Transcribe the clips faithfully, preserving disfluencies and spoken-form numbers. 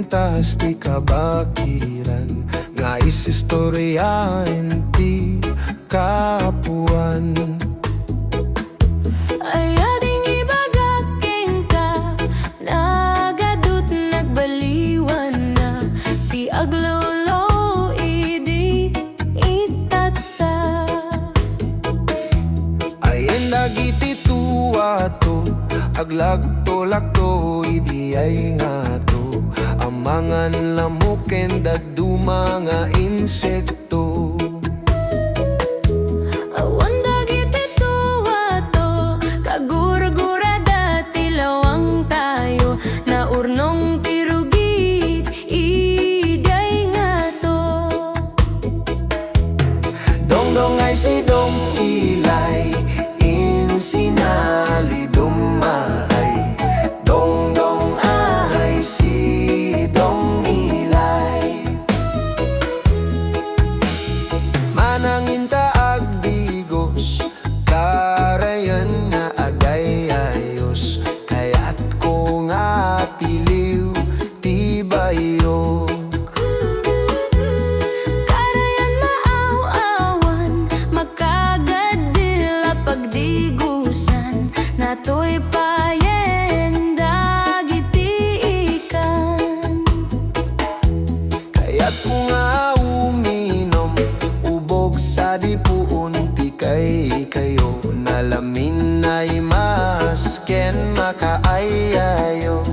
Kas ti kabakiran nga isistoriaen ti kapuan. Aya ding ibagak kenka, nagadut nagbaliwanna ti aglawlaw idi itatta. Ayan dagiti tuato, aglagto-lagto idi ay ngato, amangan lamok ken dadduma nga insekto. Awan dagiti tuato, kagurgurada ti lawangtayo, naurnong ti rugit idi ay ngato. Dongdong ay si Dong Ilay, insinalidummaay. Dongdong ay si Dong Ilay. Mananginta agdigos, karayan nga agay-ayos. Kayatko nga tiliw ti bayo. Karayan maaw-awan, makagaddil a pagdigusan, natoy payen dagiti ikan. Kayatko nga uminom, ubog sadi puon ti kaykayo, nalamin ay mas ken makaay-ayo.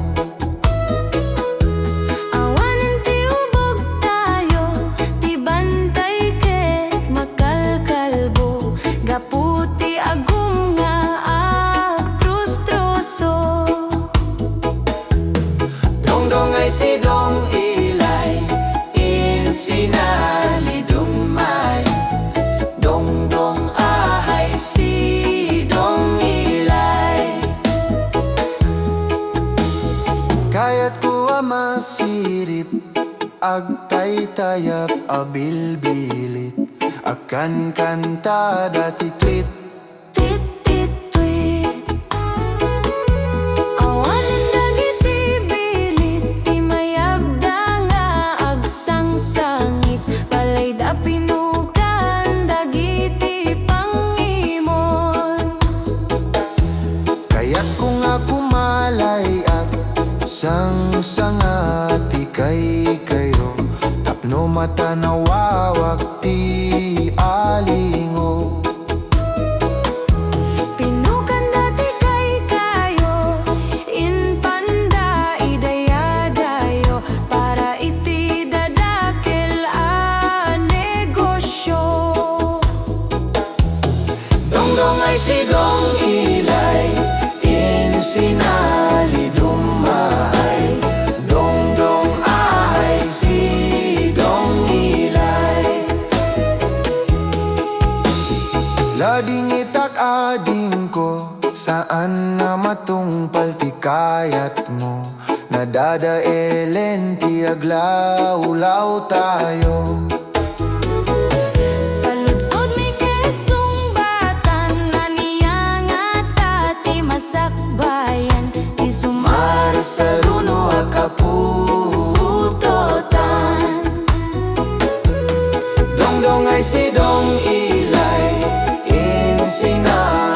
Awanen ti ubogtayo, ti bantay ket makalkalbo, gapu ti agum nga agtrustroso. Dongdong ay si Dong Ilay, insinalidummaay. Dongdong ay si Dong Ilay. Kayatko a masirip, agtaytayab a bilbilit, agkankantada ti tweet. Tweet, tweet, tweet. Awanen dagiti bilit ti mayabda nga agsangsangit, balayda pinukan dagiti pangimon. Kayatko nga kumalay-ak, sangsanga ti kaykayo, tapno matanawawak ti alingo. Pinukanda ti kaykayo, inpanda idayadayo para iti dadakel a negosyo. Dongdong ay si Dong Ilay, insinalidummaay. Dongdong ay si Dong Ilay. Ladingitak adingko, saan nga matungpal ti kayatmo. Nadadaelen ti aglawlawtayo. Saludsodmi ket sungbatan, ania ngata ti masakbayan ti sumarsaruno a kaputotan. Dongdong ay si Dong Ilay, insina